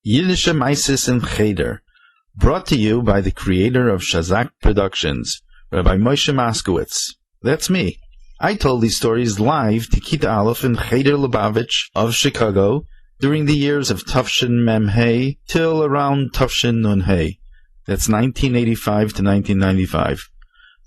Yiddishe Maises in Cheder, brought to you by the creator of Shazak Productions, Rabbi Moshe Moskowitz. That's me. I told these stories live to Kita Aleph in Cheder Lubavitch of Chicago during the years of Tufshin Mem Hey till around Tufshin Nun Hey. That's 1985 to 1995.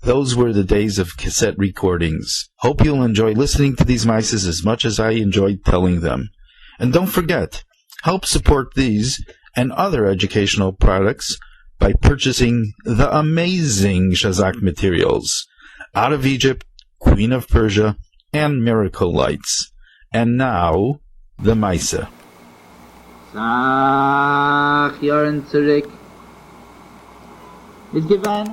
Those were the days of cassette recordings. Hope you'll enjoy listening to these mices as much as I enjoyed telling them. And don't forget, help support these and other educational products by purchasing the amazing Shazak materials, Out of Egypt, Queen of Persia, and Miracle Lights. And now, the Maisa. סאך יארן צוריק איז געווען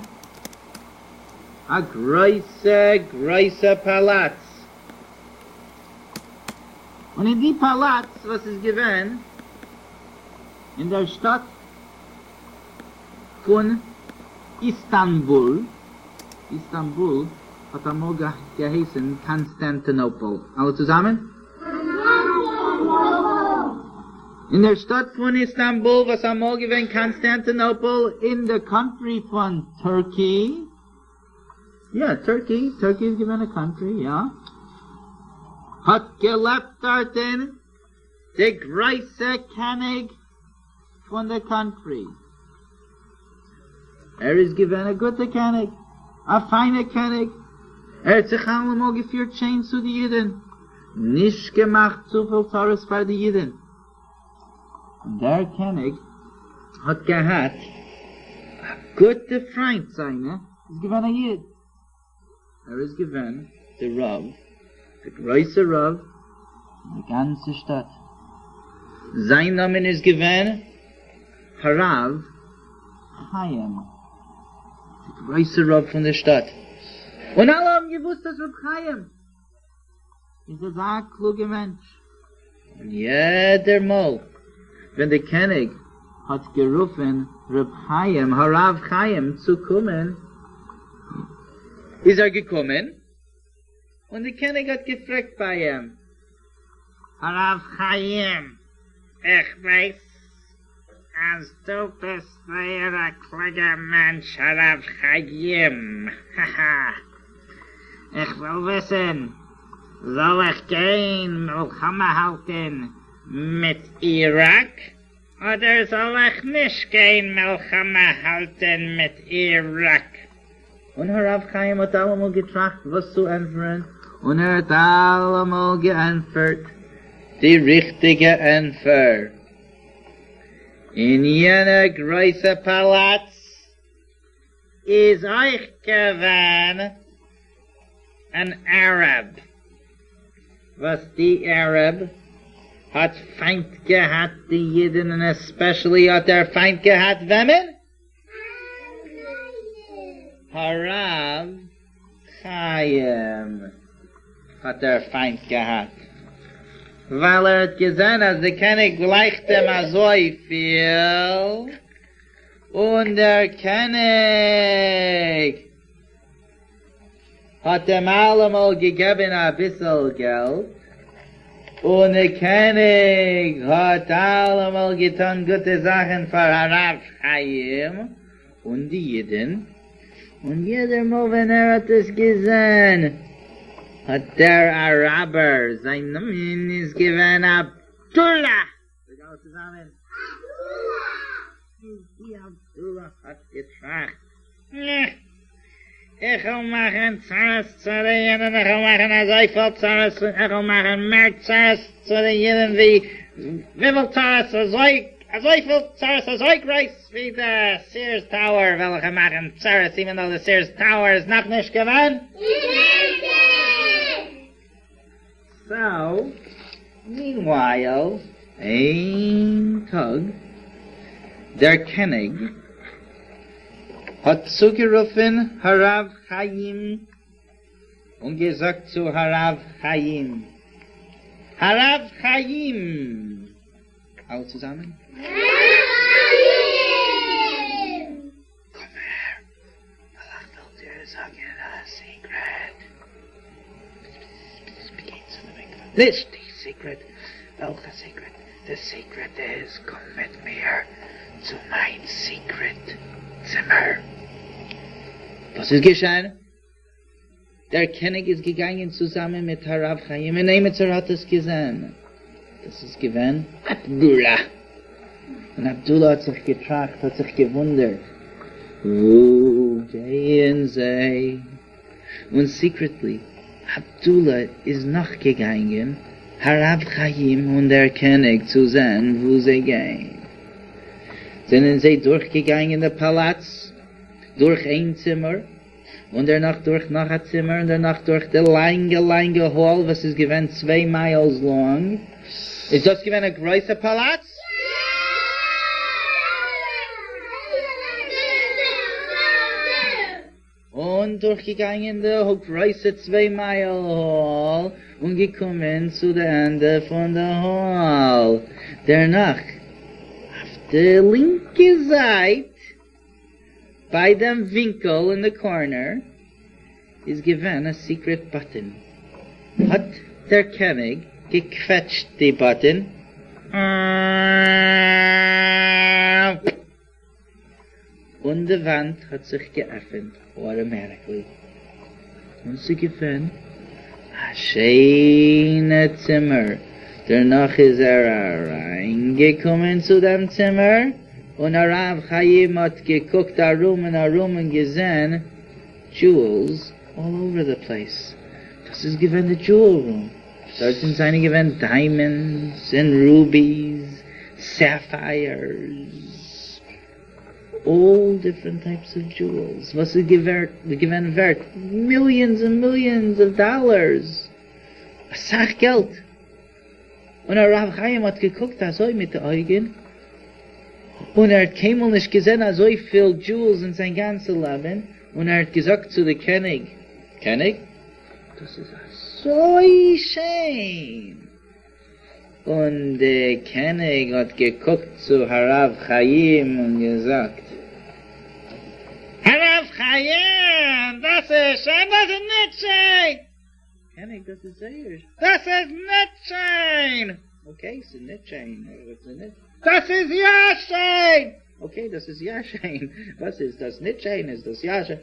א גרויסע גרויסע פאלאץ, און אין די פאלאץ וואס איז געווען אין דער שטאט פון איסטאנבול, איסטאנבול האט אמאל געהייסן קאנסטאנטינאפל, אלע צוזאמען? אין דער שטאט פון איסטאנבול וואס אמאל געווען קאנסטאנטינאפל אין די country פון Turkey, יא Turkey, Turkey איז געווען א country, יא, האט געלעבט דארטן די גרויסע קעניג פון די country, ער איז געווען א גוטע קעניג, א פיינע קעניג, ער האט זיך אלעמאל געפירט שיין צו די אידן, נישט געמאכט צופיל צרות פאר די אידן. דער קעניג האט געהאט א גוטע פריינט זיינע איז געווען א איד, ער איז געווען די רב, די גרויסע רב אין די גאנצע שטאט, זיין נאמען איז געווען הרב חיים, די גרויסע רב פון די שטאט, און אלע האבן געוואוסט אז ר' חיים איז אזא קלוגע מענטש, און יעדער מאל ווען די קעניג האט גערופן ר' חיים, הרב חיים, צו קומען, איז ער געקומען, און די קעניג האט געפרעגט ביי אים, הרב חיים, איך ווייס אז דו ביסט זייער א קלוגער מענטש הרב חיים, האהא, איך וויל וויסן, זאל איך גיין מלחמה האלטן מיט איראק, אדער זאל איך נישט גיין מלחמה האלטן מיט איראק? און הרב חיים האט אלעמאל געטראכט וואס צו ענטפערן, און ער האט אלעמאל געענטפערט די ריכטיגע ענטפער. אין יענע גרויסע פאלאץ איז אויך געווען אן אראב, וואס די אראב האט פיינט געהאט די אידן און especially האט ער פיינט געהאט וועמען? הרב חיים האט ער פיינט געהאט, ווייל ער האט געזען אז די קעניג גלייכט אים אזויפיל, און דער קעניג האט אים אלעמאל געגעבן אביסל געלט, און די קעניג האט אלעמאל געטון גוטע זאכן פאר הרב חיים און די אידן, און יעדער מאל ווען ער האט עס געזען האט דער אראבער, זיין נאמען איז געווען אבדולא, זאג אלע צוזאמען, אבדולא! די אבדולא האט געטראכט, איך וועל מאכן צרות צו די אידן, איך וועל מאכן אזויפיל צרות, איך וועל מאכן מער צרות צו די אידן ווי וויפיל צרות, אזוי אזויפיל צרות אזוי גרויס ווי די Sears Tower וועל איך מאכן צרות, even though די Sears Tower איז נאכנישט געווען. So, meanwhile, איין טאג, דער קעניג האט צוגערופן הרב חיים און געזאגט צו הרב חיים, הרב חיים! אלע צוזאמען? הרב חיים! קום אהער, ווייל איך וויל דיר זאגן א secret. גיי צו די מקווה. נישט די secret. וועלכע secret? די secret איז, קום מיט מיר. סיקרעט צימער. וואס איז געשען? דער קעניג איז געגאנגען צוזאמען מיט הרב חיים און עימיצער האט עס געזען. דאס איז געווען אבדולא. און אבדולא האט זיך געטראכט, האט זיך געוואונדערט, וואו גייען זיי? און secretly, אבדולא איז נאכגעגאנגען הרב חיים און דער קעניג צו זען וואו זיי גייען. זענען זיי דורכגעגאנגען די פאלאץ דורך איין צימער, און דערנאך דורך נאך א צימער, און דערנאך דורך די לאנגע לאנגע hall וואס איז געווען צוויי miles לאנג. איז דאס געווען א גרויסע פאלאץ? און דורכגעגאנגען די גרויסע צוויי מייל hall און געקומען צו די ענדע פון די hall. דערנאך אויף די לינקע זייט ביי דעם ווינקל אין די corner איז געווען א secret button. האט דער קעניג געקוועטשט די button. און די וואנט האט זיך געעפענט automatically, און ס'איז געווען א שיינע צימער, דערנאך איז ער אריינגעקומען צו דעם צימער, און הרב חיים האט געקוקט ארום און ארום און געזען jewels all over the place, דאס איז געווען די jewel room, דארטן זענען געווען diamonds און rubies, sapphires, all different types of jewels, וואס איז געווען ווערט millions און millions of dollars, אסאך געלט, און הרב חיים האט געקוקט אזוי מיט די אויגן, און ער האט קיינמאל נישט געזען אזויפיל jewels אין זיין גאנצע לעבן, און ער האט געזאגט צו די קעניג, קעניג, דאס איז אזוי שיין! און די קעניג האט געקוקט צו הרב חיים און געזאגט, הרב חיים, דאס איז שיין, דאס איז ניט שיין! קעניג, דאס איז זייער, דאס איז ניט שיין! okay, ס'איז ניט שיין, דאס איז יא שיין! okay, דאס איז יא שיין, וואס איז דאס ניט שיין, איז דאס יא שיין?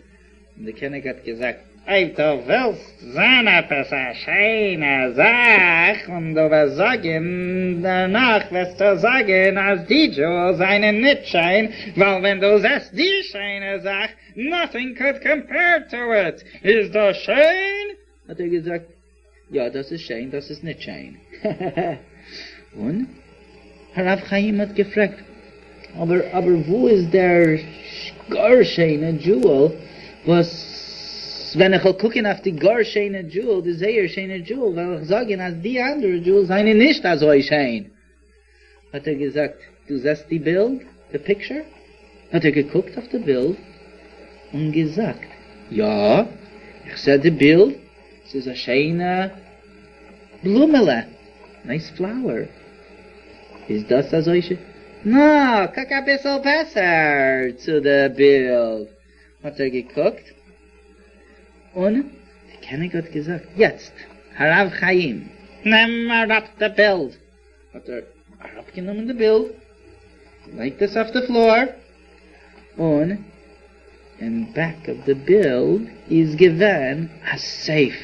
און דער קעניג האט געזאגט, אויב דו ווילסט זען עפעס א שיינע זאך, און דו וועסט זאגן, דערנאך וועסטו זאגן אז די jewels זענען ניט שיין, ווייל ווען דו זעסט די שיינע זאך, nothing could compare to it, איז דאס שיין? האט ער געזאגט, יא דאס איז שיין, דאס איז ניט שיין. און הרב חיים האט געפרעגט, אבער אבער וואו איז דער גאר שיינע jewel וואס ווען איך וועל קוקען אויף די גאר שיינע jewel, די זייער שיינע jewel, וועל איך זאגען אז די אנדערע jewels זענען נישט אזוי שיין. האט ער געזאגט, דו זעסט די בילד, די picture? האט ער געקוקט אויף די בילד און געזאגט, יא, איך זע די בילד, ס'איז א שיינע בלומעלע, nice flower, איז דאס אזוי שיין? נא, קוק אביסל בעסער צו די בילד. האט ער געקוקט, און די קעניג האט געזאגט, יעצט הרב חיים, נעם אראפ די בילד. האט ער אראפגענומען די בילד, לייגט עס אויף די floor, און אין back אוו די בילד איז געווען א safe,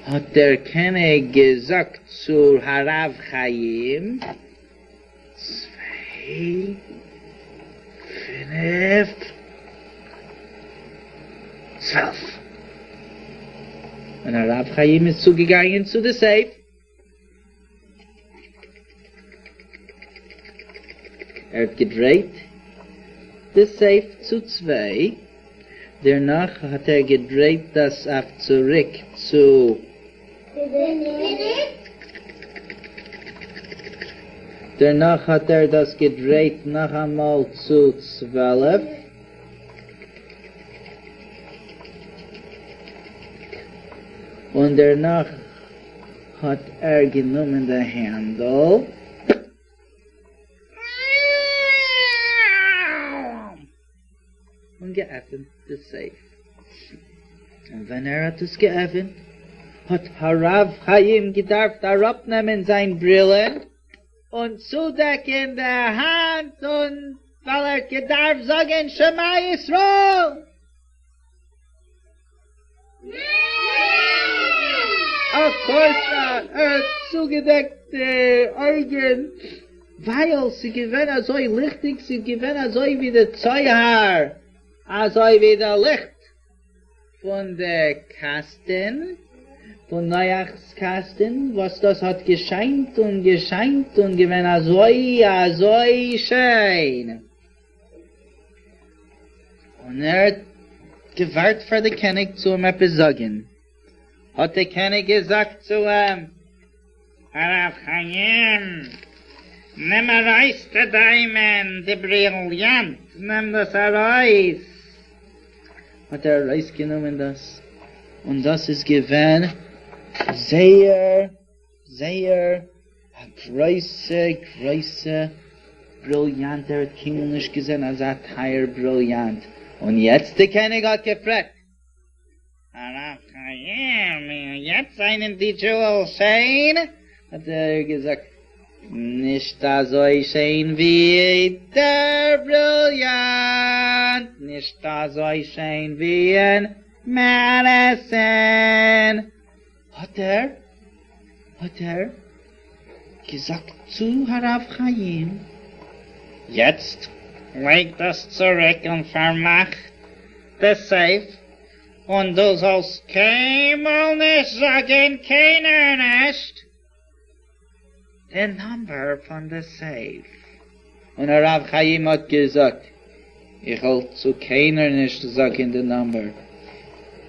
האט דער קעניג געזאגט צו הרב חיים, צוויי, פינף, 12, און הרב חיים איז צוגעגאנגען צו די safe, ער האט געדרייט די safe צו צוויי, דערנאך האט ער געדרייט דאס אויף צוריק צו. דערנאך האט ער דאס געדרייט נאכאמאל צו 12. און דערנאך האט ער גענומען די handle און געעפענט די safe, און ווען ער האט עס געעפענט האט הרב חיים געדארפט אראפנעמען זיין ברילן און צודעקן די האנט און. ווייל ער האט געדארפט זאגען שמע ישראל! אוו קאורס נאט, ער האט צוגעדעקט די אויגען ווייל ס'איז געווען אזוי ליכטיג, ס'איז געווען אזוי ווי די צוהר, אזוי ווי די ליכט פון די קאסטען, פון נח'ס קאסטען, וואס דאס האט געשיינט און געשיינט און געווען אזוי אזוי שיין. און ער האט געווארט פאר די קעניג צו אים עפעס זאגען, האט די קעניג געזאגט צו אים, הרב חיים, נעם ארויס די diamond, די בריליאנט, נעם דאס ארויס! האט ער ארויסגענומען דאס, און דאס איז געווען זייער זייער א גרויסע גרויסע בריליאנט, ער האט קיינמאל נישט געזען אזא טייער בריליאנט, און יעצט די קעניג האט געפרעגט הרב חיים, יעצט זענען די jewels שיין? האט ער געזאגט, נישט אזוי שיין ווי דער בריליאנט, נישט אזוי שיין ווי אין Madison. האט ער האט ער געזאגט צו הרב חיים, יעצט לייג דאס צוריק און פארמאך די safe, און דו זאלסט קיינמאל נישט זאגען קיינער נישט די number פון די safe. און הרב חיים האט געזאגט, איך וועל צו קיינער נישט זאגען די number.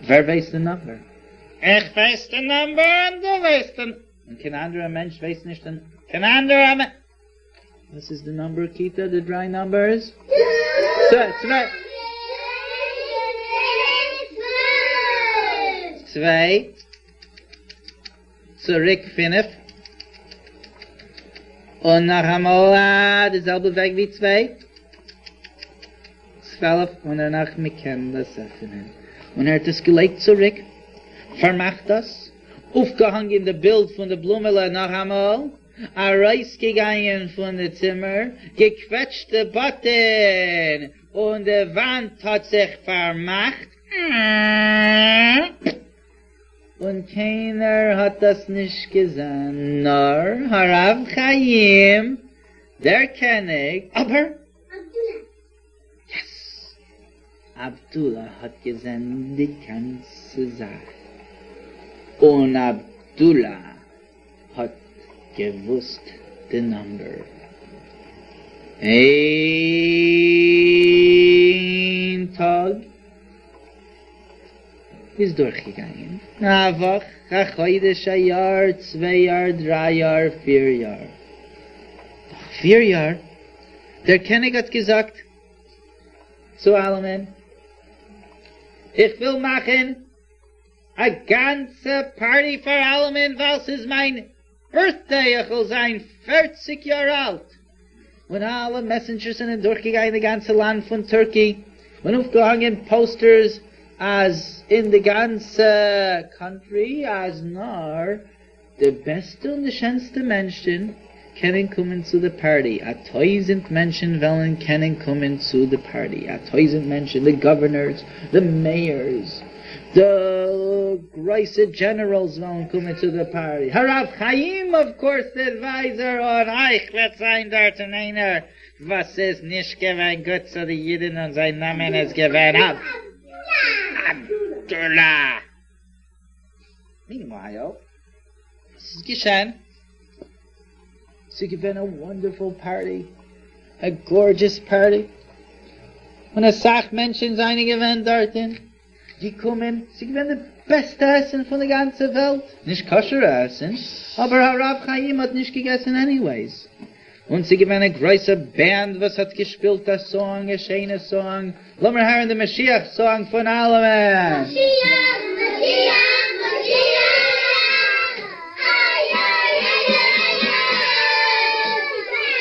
ווער ווייסט די number? איך ווייס די number און דו ווייסט די. און קיין אנדערע מענטש ווייסט נישט די. קיין אנדערע מענטש. וואס איז די number כיתה? די דריי numbers? צוויי. צוויי. צוריק פינף. און נאכאמאל די זעלבע וועג ווי צוויי. 12 און דערנאך מען קען דאס עפענען. און ער האט עס געלייגט צוריק, פארמאכט דאס, אויפגעהאנגען די בילד פון די בלומעלע נאכאמאל, ארויסגעגאנגען פון די צימער, געקוועטשט די button, און די וואנט האט זיך פארמאכט. און קיינער האט דאס נישט געזען נאר הרב חיים דער קעניג, אבער yes! אבדולא האט געזען די גאנצע זאך, און אבדולא האט געוואוסט די number. איין טאג איז דורכגעגאנגען א וואך, א חודש, א יאר, צוויי יאר, דריי יאר, פיר יאר. נאך פיר יאר, דער קעניג האט געזאגט צו אלעמען, איך וויל מאכן א גאנצע party פאר אלעמען ווייל ס'איז מיין birthday, איך וויל זיין פערציג יאר אלט. און אלע messengers זענען דורכגעגאנגען די גאנצע לאנד פון Turkey און אויפגעהאנגען posters אז אין די גאנצע country אז נאר די בעסטע און די שענסטע מענטשן קענען קומען צו די party, א טויזענט מענטשן וועלן קענען קומען צו די party, א טויזענט מענטשן, די governors, די mayors, די גרויסע generals וועלן קומען צו די party, הרב חיים of course די advisor און איך וועט זיין דארט און איינער וואס איז נישט געווען גוט צו די אידן און זיין נאמען איז געווען אבדולא. Meanwhile, וואס איז געשען? ס'איז געווען א wonderful party, א gorgeous party, און אסאך מענטשן זענען געווען דארטן, געקומען, ס'איז געווען די בעסטע עסן פון די גאנצע וועלט, נישט כשר'ע עסן, אבער הרב חיים האט נישט געגעסן anyways, און ס'איז געווען א גרויסע band וואס האט געשפילט א song, א שיינע song, לאמיר הערן די משיח song פון אלעמען! משיח! משיח! משיח! איי איי איי איי איי!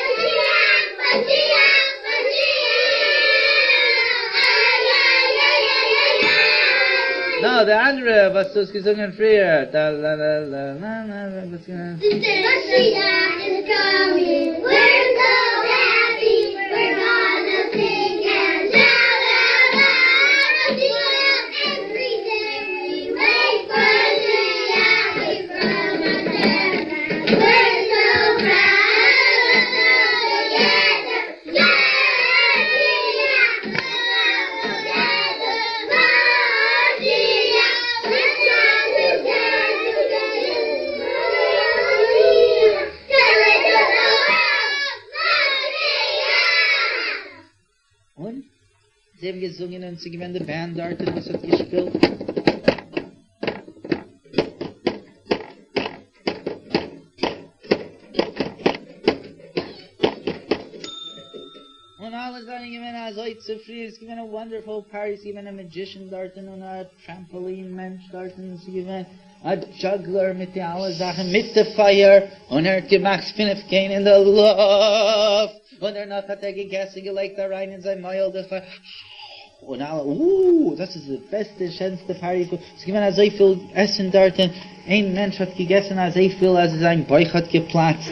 משיח! משיח! משיח! איי איי איי איי איי איי! נא, די אנדערע וואס דו האסט געזונגען פריער, טא לה לה לה לה לה לה וואס געווען? משיח is coming, we're so happy, we're gonna. און זיי האבן געזונגען און ס'איז געווען די band דארטן וואס האט געשפילט. און אלע זענען געווען אזוי צופרידן, ס'איז געווען א wonderful party, ס'איז געווען א magician דארטן און א trampoline מענטש דארטן, ס'איז געווען א juggler מיט די אלע זאכן מיט די פייער, און ער האט געמאכט פינף גיין אין די לופט, און דערנאך האט ער געגעסן געלייגט אריין אין זיין מויל די פייער, און אלע אוו דאס איז די בעסטע און שענסטע party, ס'איז געווען אזויפיל עסן דארטן, איין מענטש האט געגעסן אזויפיל אז זיין בויך האט געפלאצט,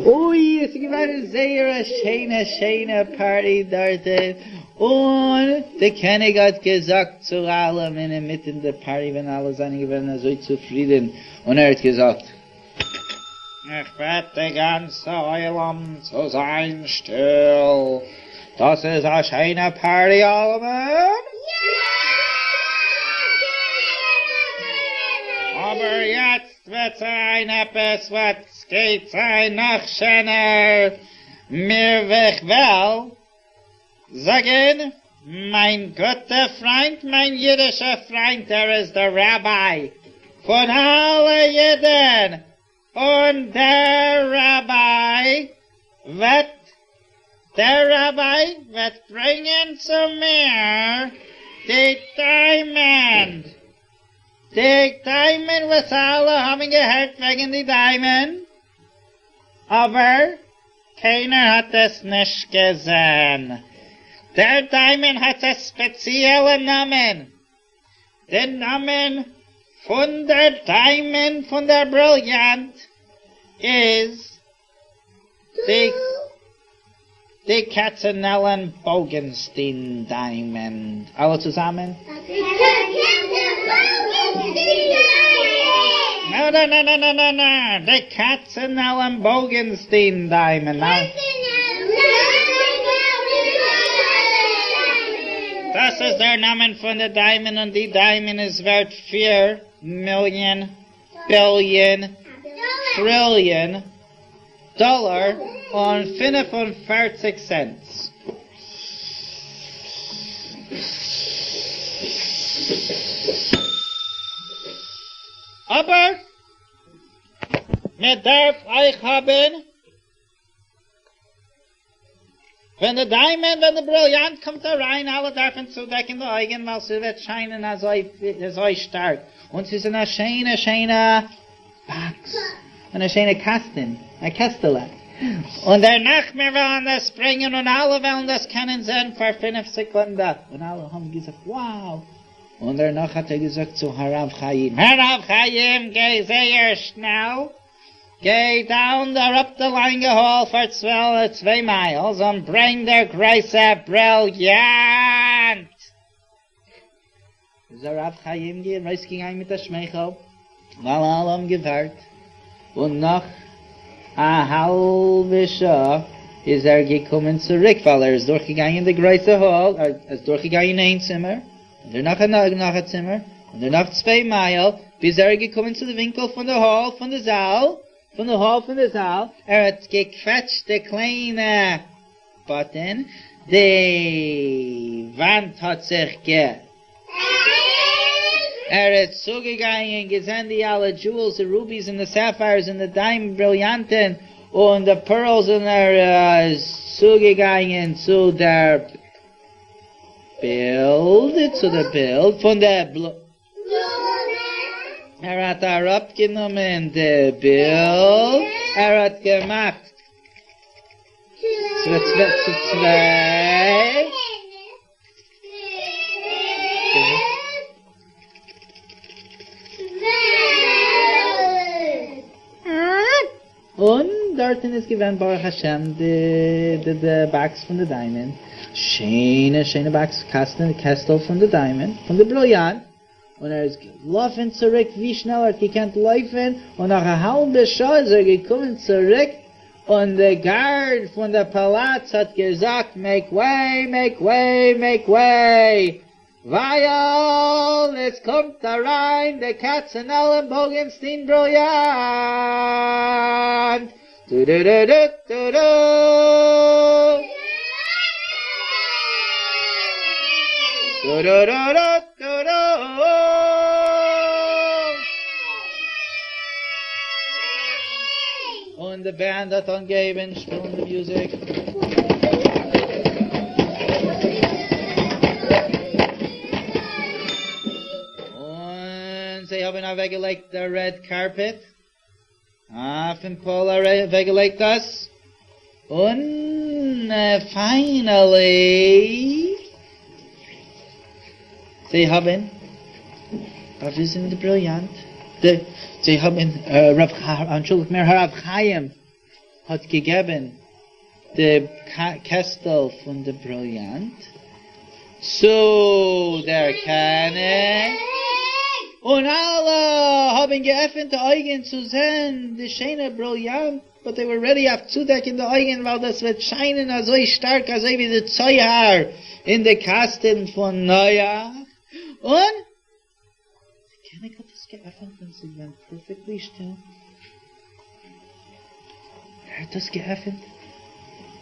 אוי עס איז געווען זייער א שיינע שיינע party דארטן, און די קעניג האט געזאגט צו אלעמען אינמיטן די party ווען אלע זענען געווען אזוי צופרידן, און ער האט געזאגט. איך בעט די גאנצע עולם צו זיין שטיל, דאס איז א שיינע party אלעמען? אבער יעצט וועט זיין עפעס וואס גייט זיין נאך שענער, מיר איך וועל זאגן מיין גוטע פריינט, מיין אידישע פריינט, ער איז דער ראביי פון אלע אידן, און דער ראביי וועט, דער ראביי וועט ברענגען צו מיר די diamond, די diamond וואס אלע האבן געהערט וועגן די diamond, אבער קיינער האט עס נישט געזען. דער diamond האט א ספעציעלע נאמען, די נאמען פון דער diamond פון דער בריליאנט איז די די Katzenelnbogenstein diamond. אלע צוזאמען? נא נא נא נא נא נא נא, די Katzenelnbogenstein diamond. דאס איז דער נאמען פון די diamond און די diamond איז ווערט פיר מיליאן billion trillion דאלאר און 45 cents. אבער מען דארף אויך האבן ווען די diamond ווען די בריליאנט קומט אריין אלע דארפן צודעקן די אויגן ווייל ס'וועט שיינען אזוי אזוי שטארק און ס'איז אין א שיינע שיינע box און א שיינע קאסטן א קעסטעלע און דערנאך מיר וועלן עס ברענגען און אלע וועלן דאס קענען זען פאר פינף סעקונדע און אלע האבן געזאגט wow און דערנאך האט ער געזאגט צו הרב חיים הרב חיים גיי זייער שנעל גיי down אראפ די לאנגע hall פאר צוועלף צוויי miles און ברענג דער גרויסע בריליאנט! איז הרב חיים ארויסגעגאנגען מיט א שמייכל, ווייל אלע האבן געווארט, און נאך א האלבע שעה איז ער געקומען צוריק, ווייל ער איז דורכגעגאנגען די גרויסע hall, ער איז דורכגעגאנגען איין צימער, און דערנאך נאך א צימער, און דערנאך צוויי מייל, ביז ער איז געקומען צו די ווינקל פון די hall פון די זאל, פון די hall פון די זאל, ער האט געקוועטשט די קליינע button, די וואנט האט זיך גע. ער איז צוגעגאנגען און געזען די אלע jewels, די rubies און די sapphires און די diamond בריליאנטען און די pearls און ער איז צוגעגאנגען צו דער בילד, צו די בילד פון דער בלו. ער האט אראפגענומען די בילד, ער האט געמאכט צוויי. און דארטן איז געווען ברוך השם די די די box פון די diamond, שיינע שיינע box קאסטן קעסטל פון די diamond, פון די בריליאנט, און ער איז געלאפן צוריק ווי שנעל ער האט געקענט לויפן, און נאך א האלבע שעה איז ער געקומען צוריק, און די guard פון די פאלאץ האט געזאגט make way make way make way, ווייל עס קומט אריין די Katzenelnbogenstein בריליאנט! דו דו דו דו דו דו. טו-רו-רו-רו-טו-רו. און די band האט אנגעהויבן שפילן די music. און זיי האבן אוועקגעלייגט די red carpet אויפן פאל אוועקגעלייגט דאס, און finally זיי האבן באוויזן די בריליאנט, זיי האבן, אנטשולדיגט מיר, הרב חיים האט געגעבן די קעסטל פון די בריליאנט צו דער קעניג, און אלע האבן געעפנט די אויגן צו זען די שיינע בריליאנט, but they were ready אויף צודעקן די אויגן ווייל דאס וועט שיינען אזוי שטארק אזוי ווי די צוהר אין די קאסטן פון נח, און די קעניג האט עס געעפנט און ס'איז געווען perfectly שטיל, ער האט עס געעפנט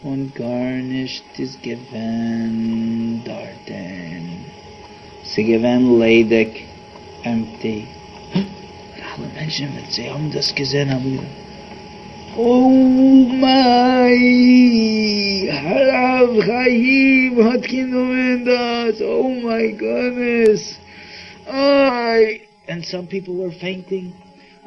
און גארנישט איז געווען דארטן, ס'איז געווען ליידיג, empty, און אלע מענטשן ווען זיי האבן דאס געזען האבן געזאגט, oh my, הרב חיים האט גענומען דאס, oh my goodness. אוי! And some people were fainting,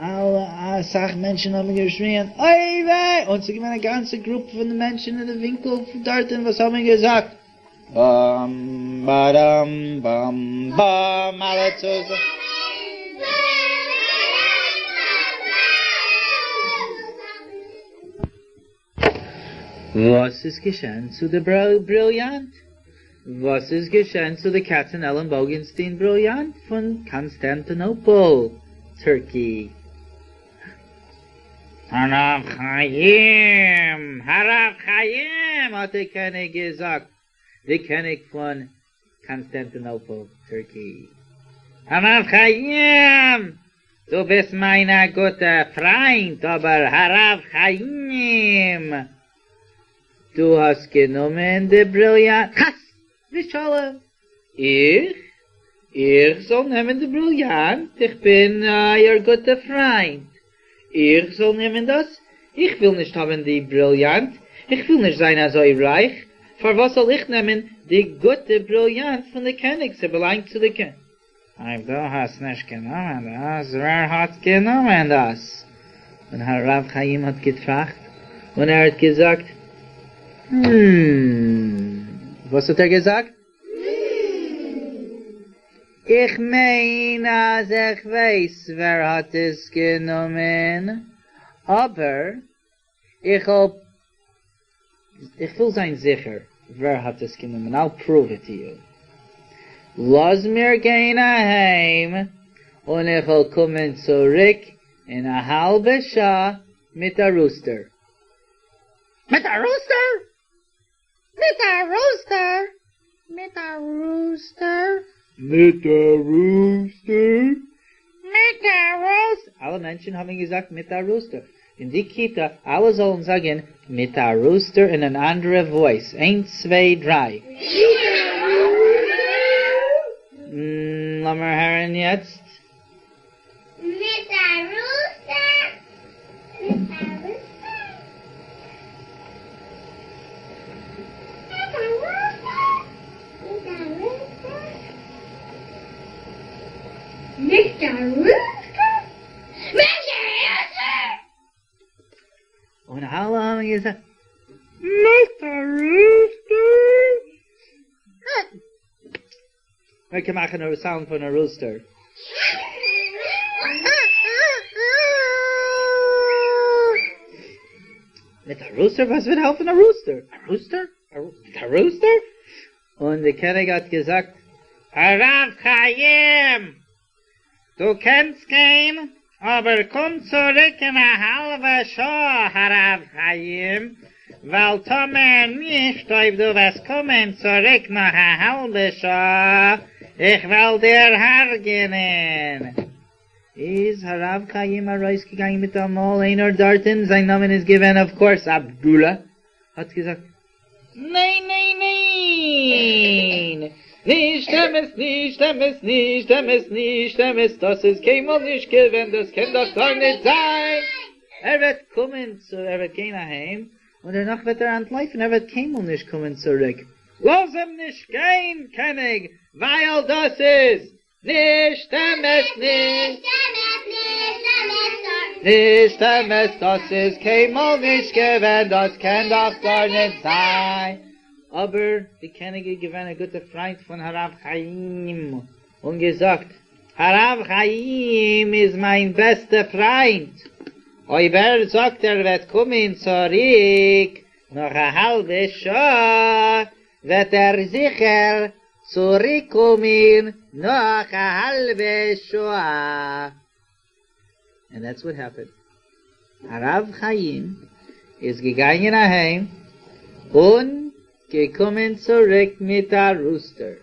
אלע אסאך מענטשן האבן געשריען אוי וויי! און ס'איז געווען א גאנצע גרופ פון מענטשן אין די ווינקל דארטן וואס האבן געזאגט באם באדאם באם באם אלע צוזאמען. וואס איז געשען צו די בריליאנט? וואס איז געשען צו די קאצענעלענבאגענסטין בריליאנט פון קאנסטאנטינאפל, Turkey? הרב חיים! הרב חיים! האט דער קעניג געזאגט, די קעניג פון קאנסטאנטינאפל, Turkey. הרב חיים! דו ביסט מיין א גוטע פריינט, אבער הרב חיים! דו האסט גענומען די בריליאנט, חס ושלום! איך? איך זאל נעמען די בריליאנט? איך בין אייער גוטע פריינט, איך זאל נעמען דאס? איך וויל נישט האבן די בריליאנט, איך וויל נישט זיין אזוי רייך, פארוואס זאל איך נעמען די גוטע בריליאנט פון די קעניג, ס'באלאנגט צו די קעניג. אויב דו האסט נישט גענומען דאס, ווער האט גענומען דאס? און הרב חיים האט געטראכט, און ער האט געזאגט, הממ. וואס האט ער געזאגט? איך מיין אז איך ווייס ווער האט עס גענומען, אבער איך האב, איך וויל זיין זיכער ווער האט עס גענומען, I'll prove it to you. לאז מיר גיין אהיים און איך וועל קומען צוריק אין א האלבע שעה מיט א rooster. מיט א rooster? מיט א rooster? מיט א rooster? מיט א rooster? מיט א rooster? אלע מענטשן האבן געזאגט מיט א rooster. אין די כיתה אלע זאלן זאגן מיט א rooster אין אן אנדערע voice. איינס צוויי דריי. לאמיר הערן יעצט. מיט א rooster, מיט א rooster, מיט א rooster, מיט א rooster, מיט א rooster, מיט א rooster! און אלע האבן געזאגט, מיט א rooster! מען קען מאכן א sound פון א rooster. מיט א rooster? וואס וועט העלפן א rooster? א rooster? מיט א rooster? און די קעניג האט געזאגט, הרב חיים! דו קענסט גיין, אבער קום צוריק אין א האלבע שעה הרב חיים, ווייל טאמער נישט אויב דו וועסט קומען צוריק נאך א האלבע שעה, איך וועל דיר הרג'נען. איז הרב חיים ארויסגעגאנגען מיטאמאל, איינער דארטן, זיין נאמען איז געווען of course אבדולא, האט געזאגט, ניין ניין ניין! נישט אמת, נישט אמת, נישט אמת, נישט אמת, דאס איז קיינמאל נישט געווען, דאס קען דאך גארנישט זיין! ער וועט קומען צו, ער וועט גיין אהיים, און דערנאך וועט ער אנטלויפן, ער וועט קיינמאל נישט קומען צוריק. לאז אים נישט גיין, קעניג, ווייל דאס איז נישט אמת, נישט נישט אמת, דאס איז קיינמאל נישט געווען, דאס קען דאך גארנישט זיין. אבער די קעניג איז געווען א גוטע פריינט פון הרב חיים, און געזאגט, הרב חיים איז מיין בעסטע פריינט, אויב ער זאגט ער וועט קומען צוריק נאך א האלבע שעה, וועט ער זיכער צוריקקומען נאך א האלבע שעה. And that's what happened. הרב חיים איז געגאנגען אהיים און געקומען צוריק מיט א rooster.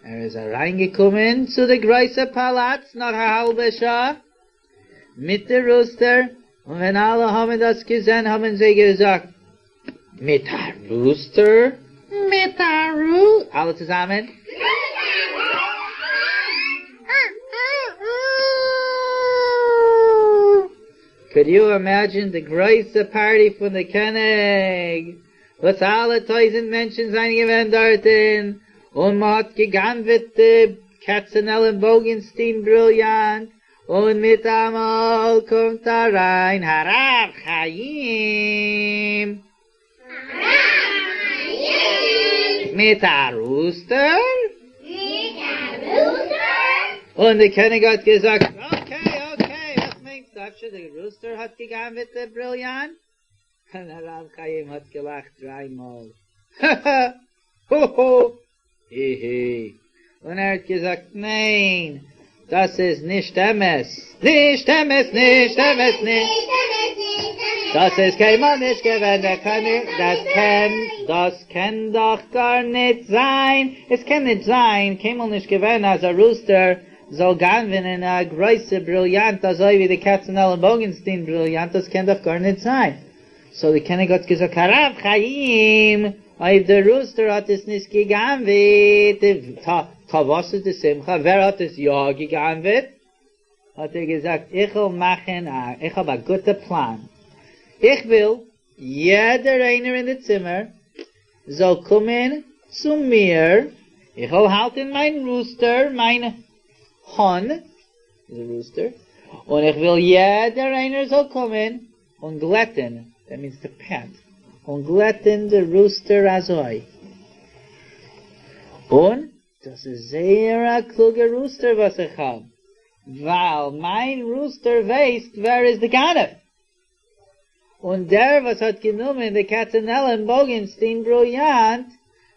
ער איז אריינגעקומען צו די גרויסע פאלאץ נאך א האלבע שעה מיט די rooster, און ווען אלע האבן דאס געזען האבן זיי געזאגט, מיט א rooster? מיט א רו. אלע צוזאמען. Could you imagine די גרויסע party פון די קעניג, וואס אלע טויזענט מענטשן זענען געווען דארטן, און מען האט גע'גנב'עט די קאצענעלנבויגנשטיין בריליאנט, און מיטאמאל קומט אריין הרב חיים מיט א rooster, און די קעניג האט געזאגט, okay okay, וואס מיינסטו אפשר די rooster האט גע'גנב'עט די בריליאנט? און הרב חיים האט געלאכט דריי מאל, הא הא הא הי הי, און ער האט געזאגט ניין, דאס איז נישט אמת, נישט אמת, נישט אמת, נישט, דאס איז קיינמאל נישט געווען דער קעניג, דאס קען, דאס קען דאך גארניט זיין, עס קען נישט זיין, קיינמאל נישט געווען אז א rooster זאל גנב'נען א גרויסע בריליאנט אזוי ווי די קאצענעלנבויגנשטיין בריליאנט, דאס קען דאך גארניט זיין. So די קעניג האט געזאגט הרב חיים, אויב די rooster האט עס נישט גע'גנב'עט, טא וואס איז די שמחה, ווער האט עס יא גע'גנב'עט? האט ער געזאגט איך וועל מאכן א, איך האב א גוטע פלאן, איך וויל יעדער איינער אין די צימער זאל קומען צו מיר, איך וועל האלטן מיין rooster, מיין האן, איז א rooster, און איך וויל יעדער איינער זאל קומען און גלעטן, that means to pat, און גלעטן די rooster אזוי, און דאס איז זייער א קלוגע rooster וואס איך האב, ווייל מיין rooster ווייסט ווער איז די גנב, און דער וואס האט גענומען די קאצענעלנבויגנשטיין בריליאנט,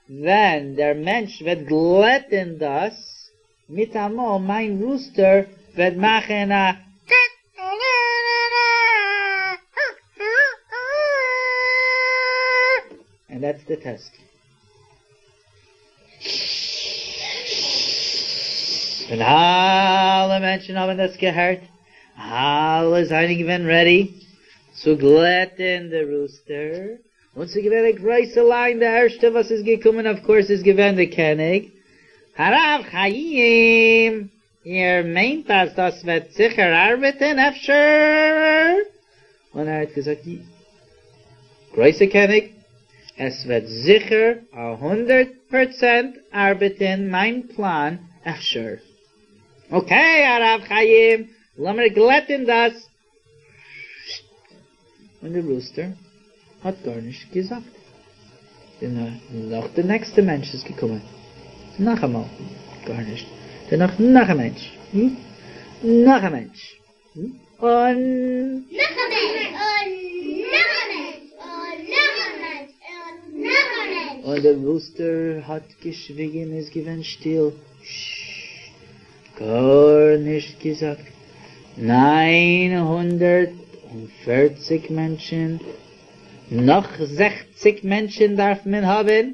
ווען דער מענטש וועט גלעטן דאס, מיטאמאל מיין rooster וועט מאכן א And that's the test. ווען אלע מענטשן האבן דאס געהערט, אלע זענען געווען ready צו גלעטן די rooster, און ס'איז געווען א גרויסע line, די ערשטע וואס איז געקומען of course איז געווען די קעניג, הרב חיים, איר מיינט אז דאס וועט זיכער ארבעטן אפשר? און ער האט געזאגט, גרויסע קעניג, עס וועט זיכער א 100% ארבעטן מיין פלאן אפשר. Okay הרב חיים, לאמיר גלעטן דאס. און די rooster האט גארנישט געזאגט. דערנאך די נעקסטע מענטש איז געקומען, נאכאמאל גארנישט, דערנאך נאך א מענטש, נאך א מענטש, און נאך א מענטש, און נאך א מענטש, און נאך א מענטש, און נאך א מענטש. און דער rooster האט געשוויגן, איז געווען שטיל, ששש, גארנישט געזאגט. 940 מענטשן, נאך 60 מענטשן דארף מען האבן,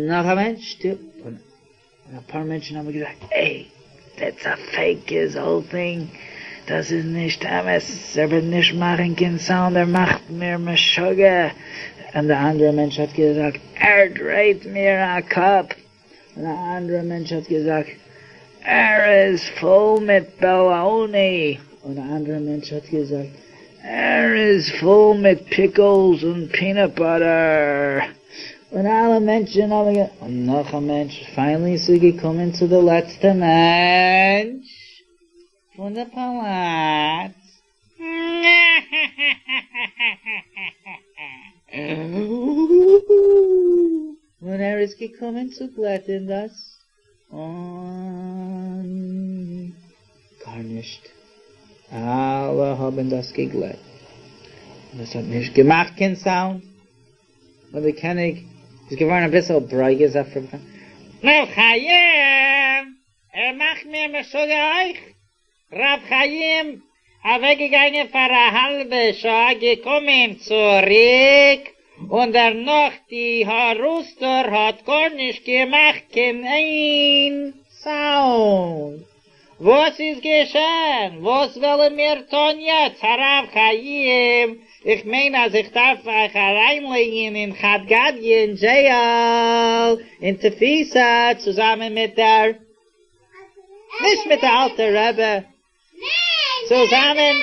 נאך א מענטש, שטיל, און אפאר מענטשן האבן געזאגט, hey, that's a fake his whole thing, דאס איז נישט אמת, ער וועט נישט מאכן קיין סאונד, ער מאכט מיר משוגע, און די אנדערע מענטש האט געזאגט, ער דרייט מיר א קאפ. און א אנדערע מענטש האט געזאגט, ער איז פול מיט בעלאוני, און א אנדערע מענטש האט געזאגט, ער איז פול מיט פיקלס און פינאט באטער, און אלע מענטשן האבן גע. און נאך א מענטש, finally ס'איז געקומען צו די לעצטע מענטש פון די פאלאץ. און ער איז געקומען צו גלעטען דאס און גארנישט, אלע האבן דאס געגלעט און עס האט נישט געמאכט קיין sound, און דער קעניג איז געווארן אביסל ברוגז אויף ר' חיים, ר' חיים! ער מאכט מיר משוגע אויך! ר' חיים אוועקגעגאנגען פאר א האלבע שעה געקומען צוריק און דערנאך די rooster האט גארנישט געמאכט קיין איין sound. וואס איז געשען? וואס וועלן מיר טון יעצט הרב חיים? איך מיין אז איך דארף אייך אריינלייגן אין חד גדיא אין jail אין תפיסה צוזאמען מיט דער נישט מיט די אלטע רבי צוזאמען,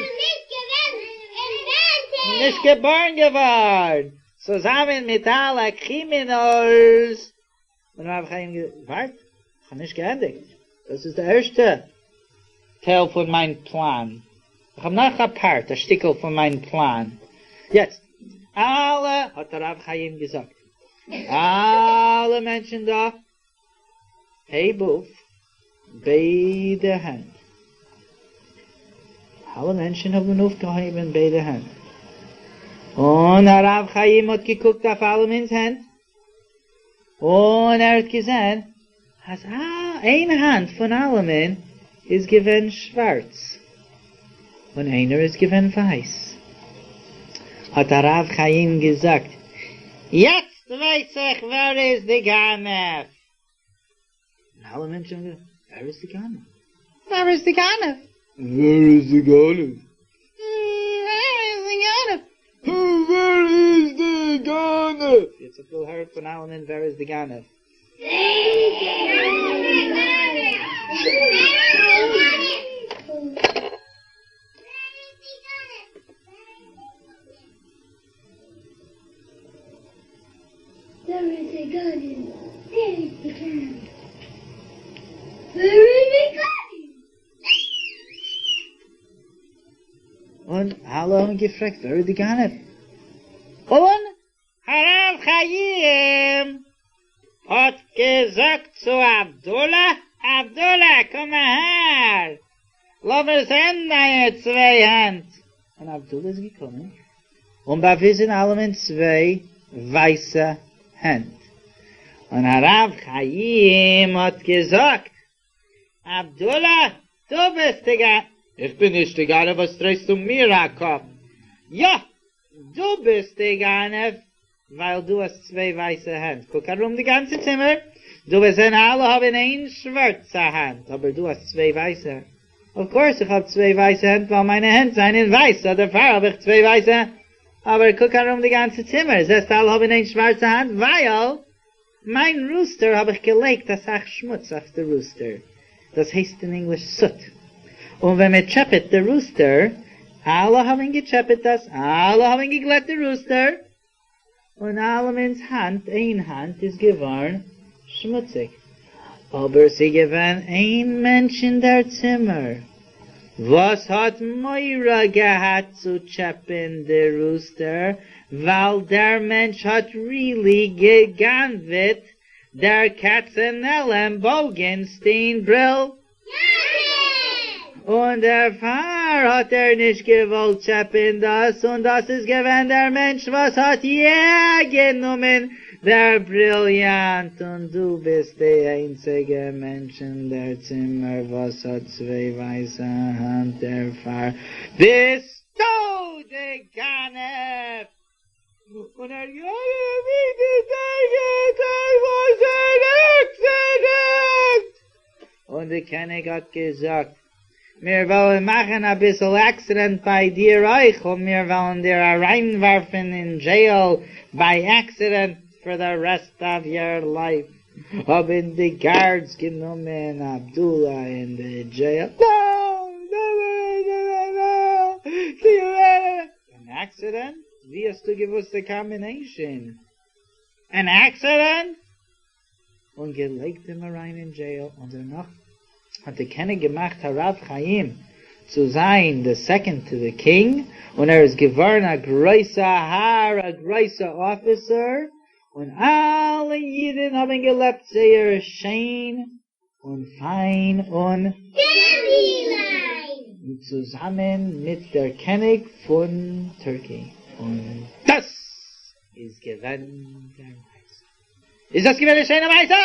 נישט געבארן געווארן, צוזאמען מיט אלע criminals, און הרב חיים ווארט, איך האב נישט געענדיגט, דאס איז די ערשטע טייל פון מיין פלאן, איך האב נאך א part, א שטיקל פון מיין פלאן, יעצט, אלע, האט הרב חיים געזאגט, אלע מענטשן דא, הייב אויף ביידע הענט. אלע מענטשן האבן אויפגעהויבן ביידע הענט, און הרב חיים האט געקוקט אויף אלעמענס הענט, און ער האט געזען אז איין האנט פון אלעמען איז געווען שווארץ, און איינער איז געווען ווייס. האט הרב חיים געזאגט, יעצט ווייס איך ווער איז די גנב! און אלע מענטשן האבן געזאגט, ווער איז די גנב? ווער איז די גנב? ווער איז די גנב? ווער איז די גנב? ווער איז די גנב? יעצט איך וויל הערן פון אלעמען ווער איז די גנב? ווער איז די גנב? ווער איז די גנב? ווער איז די גנב? און אלע האבן געפרעגט ווער איז די גנב? און הרב חיים האט געזאגט צו אבדולא, אבדולא קום אהער, לאמיר זען דיינע צוויי הענט. און אבדולא איז געקומען און באוויזן אלעמען צוויי ווייסע הענט. און הרב חיים האט געזאגט, אבדולא, דו ביסט די גנב. איך בין נישט די גנב, וואס דרייסטו מיר א קאפ? יא, דו ביסט די גנב, ווייל דו האסט צוויי ווייסע הענט. קוק ארום די גאנצע צימער, דו וועסט זען אלע האבן איין שווארצע האנט, אבער דו האסט צוויי ווייסע. Of course איך האב צוויי ווייסע הענט ווייל מיינע הענט זענען ווייס, so דערפאר האב איך צוויי ווייסע הענט. אבער קוק ארום די גאנצע צימער, זעסט אלע האבן איין שווארצע האנט, ווייל מיין rooster האב איך געלייגט אסאך שמוץ אויף די rooster, דאס הייסט אין ענגליש soot, און ווען מען טשעפעט די rooster, אלע האבן געטשעפעט דאס, אלע האבן געגלעט די rooster, און אלעמענס האנט, איין האנט איז געווארן שמוציג, אבער ס'איז געווען איין מענטש אין דער צימער וואס האט מורא געהאט צו טשעפען די rooster ווייל דער מענטש האט really גע'גנב'עט דער קאצענעלענבויגענסטין בריל. און דערפאר האט ער נישט געוואלט טשעפען דאס, און דאס איז געווען דער מענטש וואס האט יע גענומען דער בריליאנט, און דו ביסט די איינציגע מענטש אין דער צימער וואס האט צוויי ווייסע האנט, דערפאר ביסטו די גנב! און ער און די קעניג האט געזאגט, מיר וועלן מאכן אביסל accident ביי דיר אויך, און מיר וועלן דיר אריינווארפן אין jail ביי accident for the rest of your life. האבן די גארדס גענומען אבדולא אין די דזשעיל. אן עקסידענט? ווי האסטו געוואוסט די קאמבינעישאן? אן עקסידענט? און געלייגט אים אריין אין דזשעיל, און דערנאך האט די קעניג געמאכט הרב חיים צו זיין די סעקאנד טו די קינג, און ער איז געווארן א גרויסע האר, א גרויסע אפיסער, און אלע אידן האבן געלעבט זייער שיין און פיין און צוזאמען מיט דער קעניג פון טערקי, און דאס איז געווען דער מעשה. איז דאס געווען א שיינע מעשה?